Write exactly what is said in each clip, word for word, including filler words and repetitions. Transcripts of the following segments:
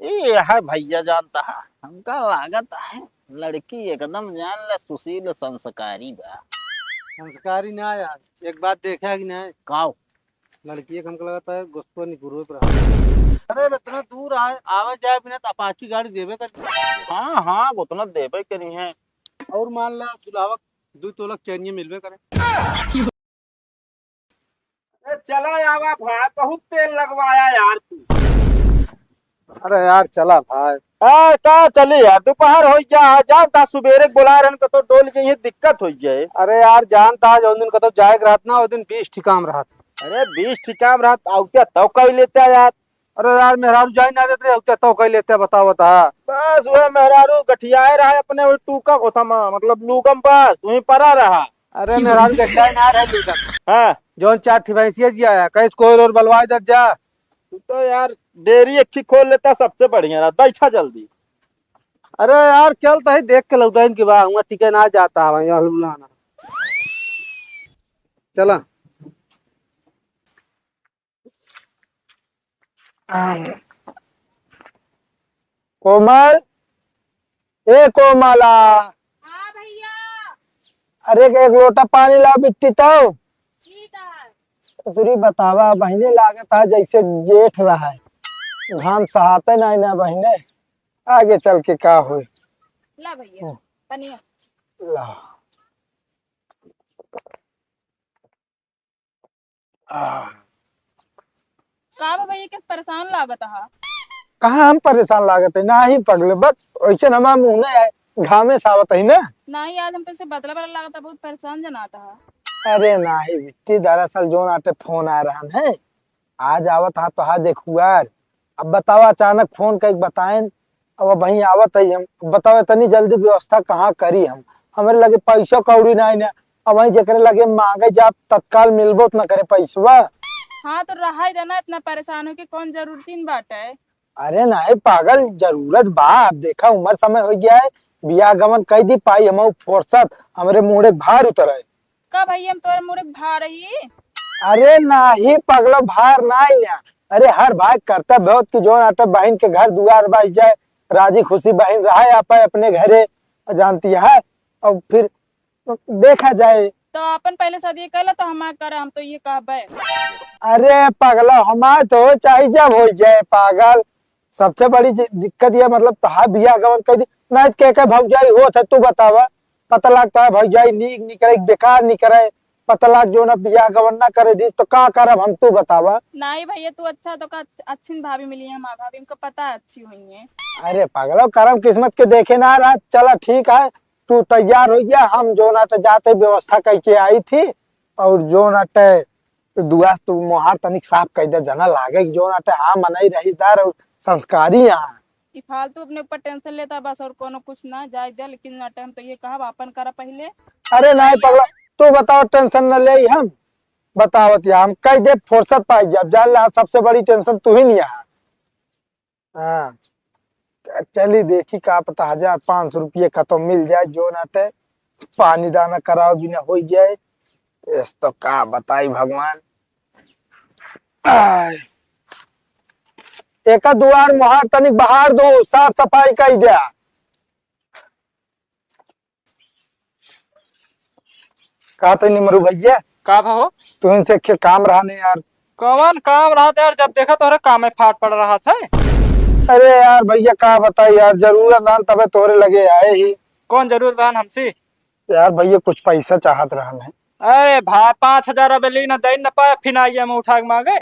ये है भैया जानता है, हमका लागत है लड़की एकदम जान ले सुशील संस्कारी बा। संस्कारी ना यार, एक बात देखा कि नहीं? काओ? लड़की एक हमका लगता है गुस्सो निकुरो पर। अरे इतना दूर आए, आवे जाए बिना तो अपाची गाड़ी देबे कर। हाँ हाँ, उतना देबे करी है। और मान ला दुल्हावा दो तोलक चैनिया मिलबे करे। ए, चला आवा भाई, बहुत तेल लगवाया यार तू। अरे यार, चला भाई। ए, का चली यार, दोपहर हो गया है, जानता सुबेरे के बोला रहन, कतो डोल के ये दिक्कत हो जाए। अरे यार, जानता है, जौन दिन कतो जाए के रहत ना, वो दिन बीस ठिकाम रहत। अरे, बीस ठिकाम रहत, आउते तो कह लेता यार। अरे यार, मेहरारू जाई ना देत रहे, आउते तो कह लेता, बताओ, बता। बस वह मेहरारू गठियाए रहा अपने, वो टूका कोथमा, मतलब लूकम बस, वहीं परा रहा। अरे मेहरारू के क्या ना रहे लूटन। हाँ। जौन चार ठे भैंसिया जी आया, कहीं कोई और बलवाए दे जा। तू तो यार डेयरी एक ही खोल लेता, सबसे बढ़िया रहता। बैठा जल्दी। अरे यार चल तही देख के लौटाइन के बा, हुआ टिके ना जाता है भाई, यहाँ लूलाना। चला। कोमल, ए कोमला। हाँ भैया। अरे एक लोटा पानी लाओ बिट्टी तो। ठीक है। ससुरी बतावा, बहिने लागत है जैसे जेठ रहा है, घाम सहाते नहीं ना बहिने, आगे चल के का होई। ला भैया, हम्म। पनिया। ला। आह। का बा भैया, कैसे परेशान लागत हा? कहाँ हम परेशान लागत है? नाही पगले, बस वैसे हमार मुँह नहीं आए, घामे से आवत है ना। नाही, आज हम कैसे बदला बदला लागत हा, बहुत परेशान जनात हा। अरे नाही बिट्टी, दरअसल जोन आटे फोन आ रहन है, आज आवत हा तो हा देखुआर। अब बतावा, अचानक फोन कइके बताएन, अब वहीं आवत है हम। बताओ, इतनी जल्दी व्यवस्था कहाँ करी हम? हमरे लगे पैसा कौड़ी नाई ना। अब वहीं जेकरे लगे मांगे जाब, तत्काल मिलबो त न करे पैसवा। हाँ, तो रहा ही देना, इतना परेशान हो के कौन जरूरतीन बाटे? अरे नाई पागल, जरूरत बा। अब देखा, उम्र समय हो गया है, बियाह गमन कई दी पाई हम फुर्सत, हमरे मूड़े भार उतरे। का भैया, हम तोरे मुड़े भार ही? अरे नाही पगला, भार नाही ना। अरे हर भाई कर्तव्य होत कि जोन आटे बहिन के घर दुआर बस जाए, राजी खुशी बहिन रहे आपे अपने घरे, जानती है। और फिर देखा जाए। तो अपन पहले शादी कर ले तो हमार कर, हम तो ये कहबे। अरे पगला, हमार तो चाहे जब हो जाए पागल, सबसे बड़ी दि-, दिक्कत ये, मतलब, तहा बियाह गवन कर दी, नहीं के, के भौजाई होत है, तू बतावा, पता लगता है भौजाई नीक निकरे, बेकार निकरे, पता लग जो ना बियाह गवन ना करे दी, तो का करब हम, तू बतावा। नहीं भैया, तू अच्छा तो का अच्छ-, अच्छी भाभी मिली है, हमार भाभी, हमको पता है अच्छी हुई है। अरे पगलो, करम किस्मत के देखे ना रहा, चला ठीक है, तू तैयार हो गया, हम जो ना तो जाते व्यवस्था करके आई थी, और जो ना ते दुआ तू मोहार तनिक साफ कर दे, जना लागे कि जो ना ते हाँ मनई रहीदार और संस्कारी यहाँ। ई फालतू अपने ऊपर टेंशन लेता बस, और कोनो कुछ ना जाए दे, लेकिन ना टाइम तो ये कहब आपन करा पहले। अरे नहीं पगला, तू बताओ, टेंशन न ले हम बतावत या हम कह दे फुर्सत पाई जब जान ला, सबसे बड़ी टेंशन तू ही नहीं है। हाँ, चली देखी का पता हजार पाँच सौ रुपये का तो मिल जाए, जो ना ते पानी दाना कराओ बिना हो जाए। इस तो का बताई भगवान। आय। एका दुआर मोहार तनिक बहार दो, साफ सफाई कई द्या। का तो निमरू भैया? का भा हो? तू इनसे के काम रहा नहीं यार। कवन काम रहा था यार, जब देखा तोहरे काम में फाट पड़ रहा था। अरे यार भैया का बताई यार, जरूरत रहन तबे तोहरे लगे आए ही। कौन जरूरत रहन हमसे? यार भैया कुछ पैसा चाहत रहन है। अरे भाई, पाँच हजार रुपये ली ना, दे न पाए, फिर आइए हम उठा के मांगे।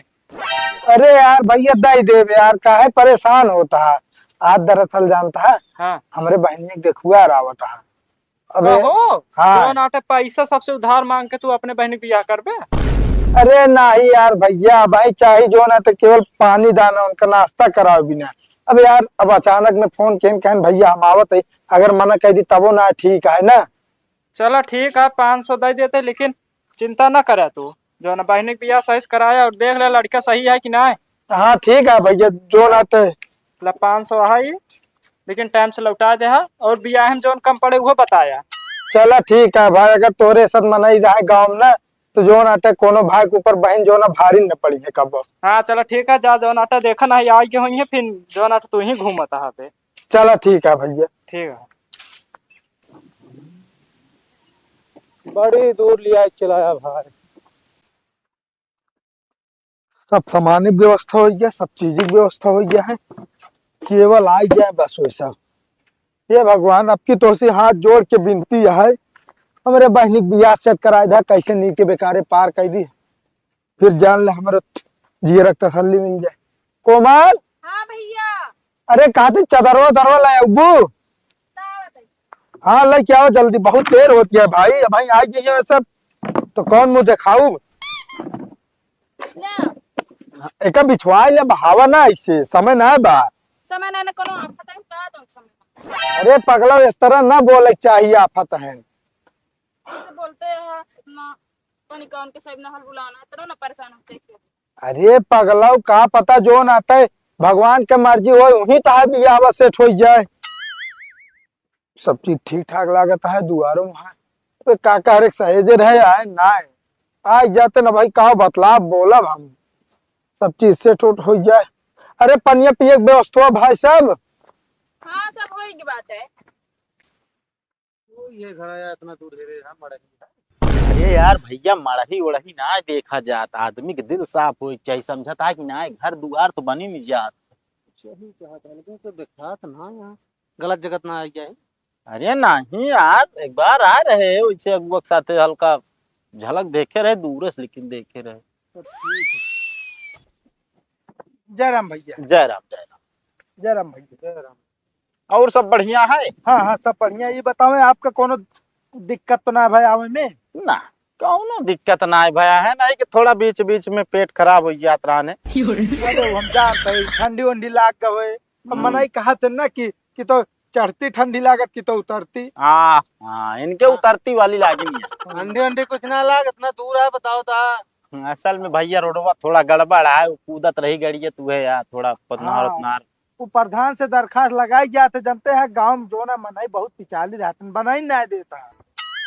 अरे यार भैया, दे देबे यार, काहे परेशान होता है? आज दरअसल जानता है, हाँ। हमरे बहनिया के देखुआ आवत है। अबे, कहो, हाँ। जो नाटे पैसा सबसे उधार मांग के तू अपने बहन के बियाह करबे? अरे नाही यार भैया, भाई चाही जो नाटे केवल पानी दाना उनका नाश्ता कराओ बिना। अब यार, अब अचानक में फोन केन कहन भैया हम आवत है, अगर मना कह दी तबो ना ठीक है ना। चला ठीक है, पाँच सौ दे देते, लेकिन चिंता ना करे तू, जो ना बहनी के बियाह सही से कराया और देख ले लड़का सही है कि ना। हाँ ठीक है भैया, जो ना ते। ला पाँच सौ है, लेकिन टाइम से लौटा दे है, और बियाह में जोन कम पड़े वो बताया। चला ठीक है भाई, अगर तोरे साथ मनई रहे गाँव में ना, तो जौन आटे कोनो भाई के ऊपर बहिन जौन भारी न पड़ी है कबो। हाँ, चला ठीक है, जा जौन आटे देखा ना, आई के होई है, फिर जौन आटे तू ही घूमत आहा पे। चला ठीक है भैया। ठीक है। बड़ी दूर लिया चलाया भाई। सब सामान की व्यवस्था हो गया, सब चीज की व्यवस्था हो गया है, केवल आ जाए बस वही सब। हे भगवान, आपकी तोहसे हाथ जोड़ के विनती है, हमरे बहिनी के बियाह सेट कराए दा, कैसे नीके बेकारे पार कर दी, फिर जान ले हमरे जियरा के तसल्ली मिल जाए। कोमल, हाँ भैया। अरे, कहा थे चदरवा उदरवा लाए अब्बू? लावत है। हाँ, लेके आओ जल्दी, बहुत देर होती है भाई, अब भाई आ जाइए सब, तो कौन मुँह देखाऊ? ले। एका बिछवाए ले, बहावा ना ऐसे, समय ना बा। समय ना, ना कोनो आफत है, का दो समय? अरे पगला, इस तरह ना बोले चाहिए, आफत है। ऐसे बोलते हैं ना, पानी का उनके साहब ना हल बुलाना, इतना ना परेशान होते हैं। अरे पगला, का पता जौन आटे भगवान के मर्जी होए, वही तो है बियाह सेट हो जाए। सब चीज ठीक ठाक लागत है, दुआरो में है। अबे का कह रे, सहेजे रहे आए ना आए। आ जाते ना भाई, का बतलाब बोलब हम, सब चीज सेट उट हो जाए। अरे पनिया पिए के व्यवस्था भाई साहब? हाँ, सब होई के बात है। ओ, ये घड़ा यार इतना दूर है रे, हम मड़ही है। अरे यार भैया, मड़ही उड़ही ना देखा जात, आदमी के दिल साफ होए के चाहिए, समझत है कि ना, घर दुआर तो बनी नहीं जात। सही कहा था, लेकिन तो देखा था ना यहाँ, गलत जगत ना आ गया है। अरे नहीं यार, एक बार आ रहे वैसे अगुआ के साथे हल्का झलक देखे रहे दूर से, लेकिन देखे रहे। तो ठीक है। जय राम भैया। जय राम, जय राम। जय राम भैया। जय राम। और सब बढ़िया है? हाँ, हाँ, सब बढ़िया। ये बताओ, आपका कोनो दिक्कत तो ना भाई आवे में? ना, कौनो दिक्कत ना है भैया, है ना कि थोड़ा बीच बीच में पेट खराब हो जात रहने। अरे, हम जानते हैं, ठंडी वंडी लाग गए। अब हम्म। मनई कहा थे ना कि, कि तो चढ़ती ठंडी लागत कि तो उतरती। हाँ, हाँ, इनके हाँ। उतरती वाली लागी नहीं है। ठंडी वंडी कुछ ना लाग, इतना दूर है, बताओ ता। असल में भैया रोडवा थोड़ा गड़बड़ है, वो कूदत रही गड़िया तू है यार, थोड़ा पतनार हाँ। उतनार। वो प्रधान से दरखास्त लगाई जात है, जानते हैं गाँव में जो ना मनई बहुत पिचाली रहते हैं, बनाई ना देता है।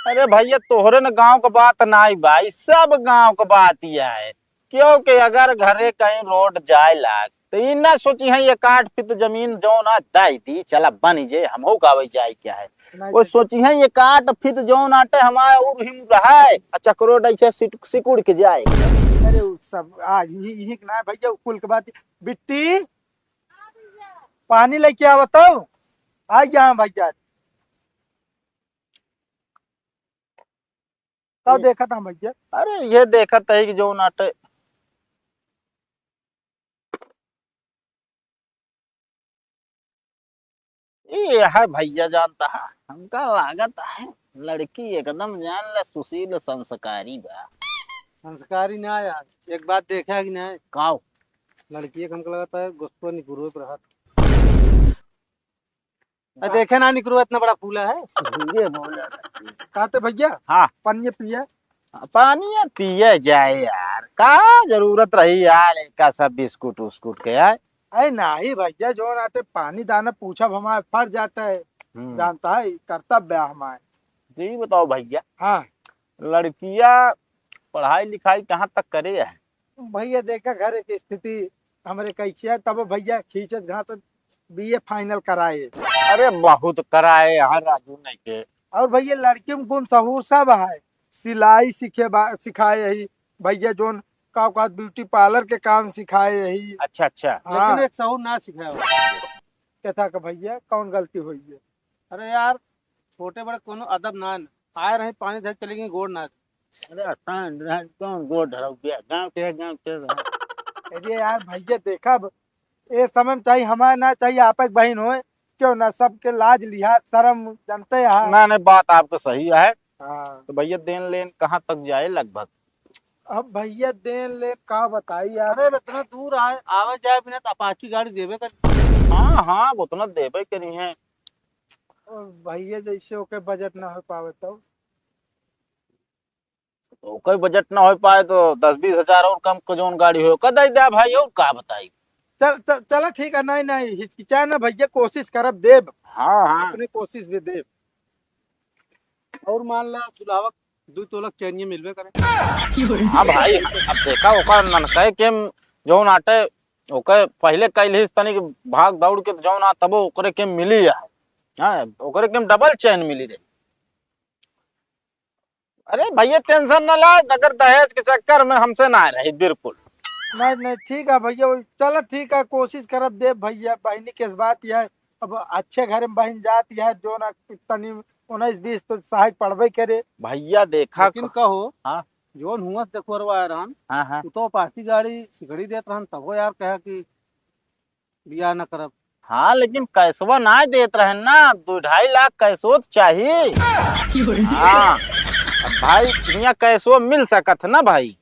अरे भैया तोहरे न गाँव का बात नाई बा, ई सब गाँव का बात ही है। क्योंकि अगर घरे कहीं रोड जाए लाग, तो ई ना सोची है एक आठ फीट जमीन जौन आ दाई दी, चला बनी जे, हमहू का वही जाए क्या है। नहीं वो तो सोची है एक आठ फीट जौन आटे हमारे और हिम रहा है, अच्छा करोड़ ऐसे सिट-, सिकुड़ के जाए। अरे उ सब आज यही, यही ना भैया, उ कुल के बात। बिट्टी, पानी लेके आवा तो। आ गया हम भैया। तब ये देखत हम भैया। अरे ये देखत है कि जौन आटे, ये है भैया जानता है, हमका लागत है लड़की एकदम जान ले सुशील संस्कारी बा। संस्कारी ना यार, एक बात देखा कि नहीं? काव? लड़की एक हमका लगता है गुस्सा निकुरो पे रहत। आ, देखे ना निकरो, इतना बड़ा फूला है। धीरे बोला। कहते भैया, हाँ। पानी पिया। पानी पिए जाए यार, का जरूरत रही यार, एका सब बिस्कुट उस्कुट के यार। अरे नाही भैया, जो आटे पानी दाना पूछब हमारे फर जाता है, हम्म। जानता है, कर्तव्य है हमारे। जी बताओ भैया। हाँ। लड़किया पढ़ाई लिखाई कहाँ तक करे है? भैया देखा घर के स्थिति हमरे कैसे है, तब भैया खींचत घासत बीए फाइनल कराए। अरे बहुत कराए यहाँ राजू नहीं के। और भैया लड़की में गुण सहूर सब है, सिलाई सीखे बा-, सिखाए यही भैया, जोन का, का ब्यूटी पार्लर के काम सिखाए यही। अच्छा, अच्छा। हाँ। लेकिन एक सहूर ना सिखाए हो। कथा का भैया कौन गलती हुई है? अरे यार, छोटे बड़े कोनो अदब ना है। आए रहे पानी धर चले गए गोड़ ना। अरे आसान रहे, कौन गोड़ धरौ गया? गाँव के है, गाँव के रहे। अरे यार भैया देखा, अब ए समय में चाहे हमारे ना चाहे आपक बहिन होए, क्यों ना सबके लाज लिहाज शर्म जानते हैं। ना, नहीं, बात आपका सही है। हाँ। तो भैया देन लेन कहाँ तक जाए लगभग? अब भैया देन लेन का बताई यार। अरे इतना दूर आए, आवे जाए बिना तो अपाची गाड़ी देबे कर। हाँ, हाँ, उतना देबे करी है। अब भैया जैसे ओके बजट ना हो पावे तो। ओकर बजट ना हो पाए तो दस बीस हजार और कम के जौन गाड़ी हो, ओकर दे दे भाई, और का बताई। चल, चल, चला ठीक है, नहीं, नहीं, हिचकिचाए ना भैया, कोशिश करब देब। हाँ, हाँ। अपनी कोशिश भी देब। और मान ला दुल्हावा दू तोला के चैनिया मिलबे करे। हाँ भाई, अब देखा ओकर ननकै के जौन आटे, ओके पहिले कइलिस तनी कि भाग दौड़ के, तो जौन आ तबो ओकरे के मिली है। हाँ, ओकरे के डबल चैन मिली रही। अरे भैया, टेंशन न ला, अगर दहेज के चक्कर में हमसे ना रही, बिल्कुल। नहीं, नहीं, ठीक है भैया, वो चलो ठीक है, कोशिश करब देब भैया, बहिनी के बात यह है, अब अच्छे घर में बहिन जात यह है, जौन तनी उन्नीस बीस तो सहज पड़बे करे। भैया देखा लेकिन क- कहो, हाँ। जौन हुआ से देखो रवा रहन, हाँ, हाँ। तू तो पासी गाड़ी सिकड़ी देत रहन, तबो यार कहा कि बियाह न करब। हाँ, लेकिन कैसवा ना देत रहन ना, दो ढाई लाख कैसो तो चाही। हाँ, अब भाई, हियाँ कैसो मिल सकत है ना भाई।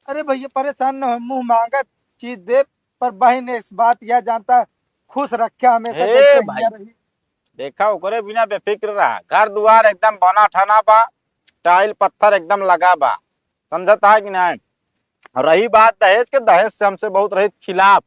अरे भैया, परेशान न हो, मुँह मांगत चीज दे, पर बहिन इस बात यह जानता, खुश रखे हमेशा, हे जैसे भाई, हियाँ रही। देखा, ओकरे बिना बेफिक्र रहा, घर दुआर एकदम बना ठना बा, टाइल पत्थर एकदम लगा बा, समझता है कि नहीं? और रही बात दहेज के, दहेज से हमसे बहुत रही खिलाफ।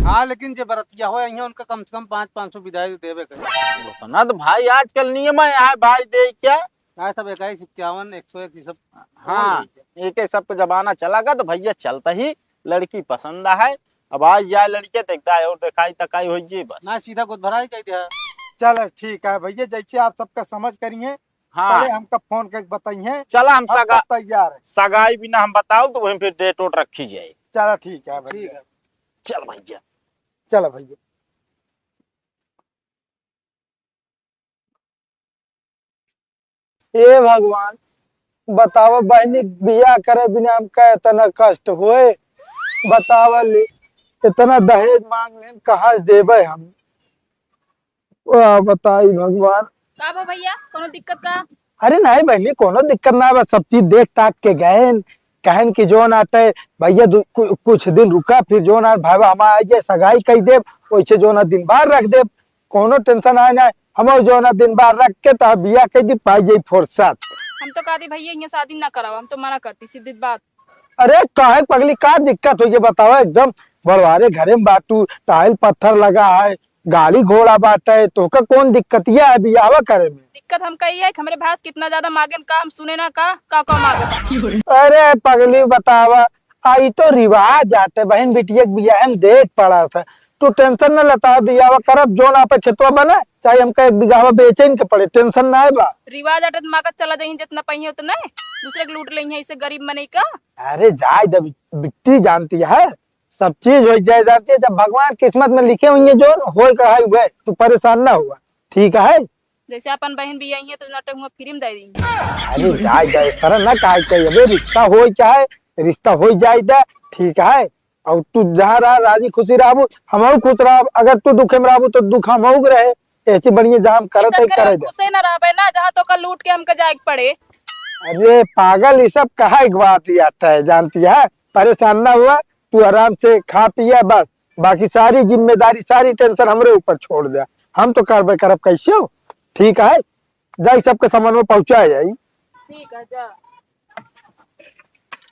हाँ, लेकिन जे बरतिया हो यहाँ, उनका कम से कम पाँच, पाँच सौ विदाई देवे के। उतना तो भाई आजकल नियम है यहाँ, भाई दे क्या? हाँ, सब इक्कीस, इक्यावन, एक सौ एक, ये सब। हाँ, एक ही सब के जमाना चला गया, तो भैया चलता ही लड़की पसंद है। अब आज जाए लड़के देखता है और देखाई तकाई हो जी बस। ना, सीधा गोद भराई कह दिया। चलो ठीक है भैया, जैसे आप सबका समझ करिए, हाँ। पहले हमका फोन करके बताइए। चला, हम हम सगा-, सब तैयार है। सगाई बिना हम बताओ तो वहीं पे डेट वोट रखी जाए। चला, ठीक है भैया। ठीक है। चल भैया। चलो भैया। ए भगवान, बतावा बहिनी, बियाह करे बिना हमका इतना कष्ट होए। बतावा ले, इतना दहेज मांग लेन, कहाँ से देबे हम? वाह, बताई भगवान। का बा भैया, कोनो दिक्कत का? अरे नहीं बहिनी, कोनो दिक्कत ना बा, सब चीज देख ताक के गएन, कहन कि जौन आटे भैया दु-, कु-, कुछ दिन रुका, फिर जौन आटे भाई हमार आ जाए, सगाई कई देब, वैसे जौन आटे दिन बार रख देब, कोनो टेंशन आए ना, हम जौन आटे दिन बार रख के तब बियाह कई दी, पाई जाई फुर्सत। हम तो कहती भैया, यहाँ शादी ना कराओ, हम तो मना करती सीधी बात। अरे काहे पगली, का दिक्कत हो ये बतावा, एकदम बड़वारे घरे में बाटू, टाइल पत्थर लगा है, गाड़ी घोड़ा बाटे, तोहका कौन दिक्कतिया है बियाहवा करे में? दिक्कत हमका ई है कि हमरे भाई से कितना ज्यादा मांगेन का, हम सुने ना का, का, का मांगत हैं। अरे पगली बतावा, आ ई तो रिवाज आटे, बहिन बिटिया के बियाह में देख पड़ा था। तू टेंशन न लेता, बियाहवा करब, जौन आपे खेतवा बने, चाहे हमका एक बीघावा बेचे के पड़े, टेंशन ना है बा। रिवाज आटे तो मांगत चला जाइए, जितना पहिए उतना है, दूसरे के लूट लेइहे, इसे गरीब मनई का। अरे जाए दे, बिट्टी जानती है, सब चीज हो जाए, जानती है, जब भगवान किस्मत में लिखे हुए हैं, जो होए का है, वह, तू परेशान ना हुआ, ठीक है? जैसे अपन बहन भी आई है, तो नाटक हुआ, फ्री में दे दी। अरे, जाए दे, इस तरह ना कहा चाहिए। अबे, रिश्ता हो क्या है, रिश्ता हो जाए दे, ठीक है? और तू जहाँ रहा, राजी खुशी रहबू, हमहू खुश रहब। अगर तू दुखे में रहबू, तो दुख हमहू के रहे। ऐसी बढ़िया जहाँ हम करत ऐसा है, करे करे दे। खुशे ना रहबे ना, जहाँ तो का लूट के हमका जाए के पड़े। अरे पागल, ये सब कहा एक बात ही आता है, जानती है? परेशान ना हुआ, तू आराम से खा पिया बस, बाकी सारी जिम्मेदारी, सारी टेंशन हमरे ऊपर छोड़ दे, हम तो करबे करब कैसे हो, ठीक है? जाई सबके सामान में पहुँचा जाई। ठीक है, जा।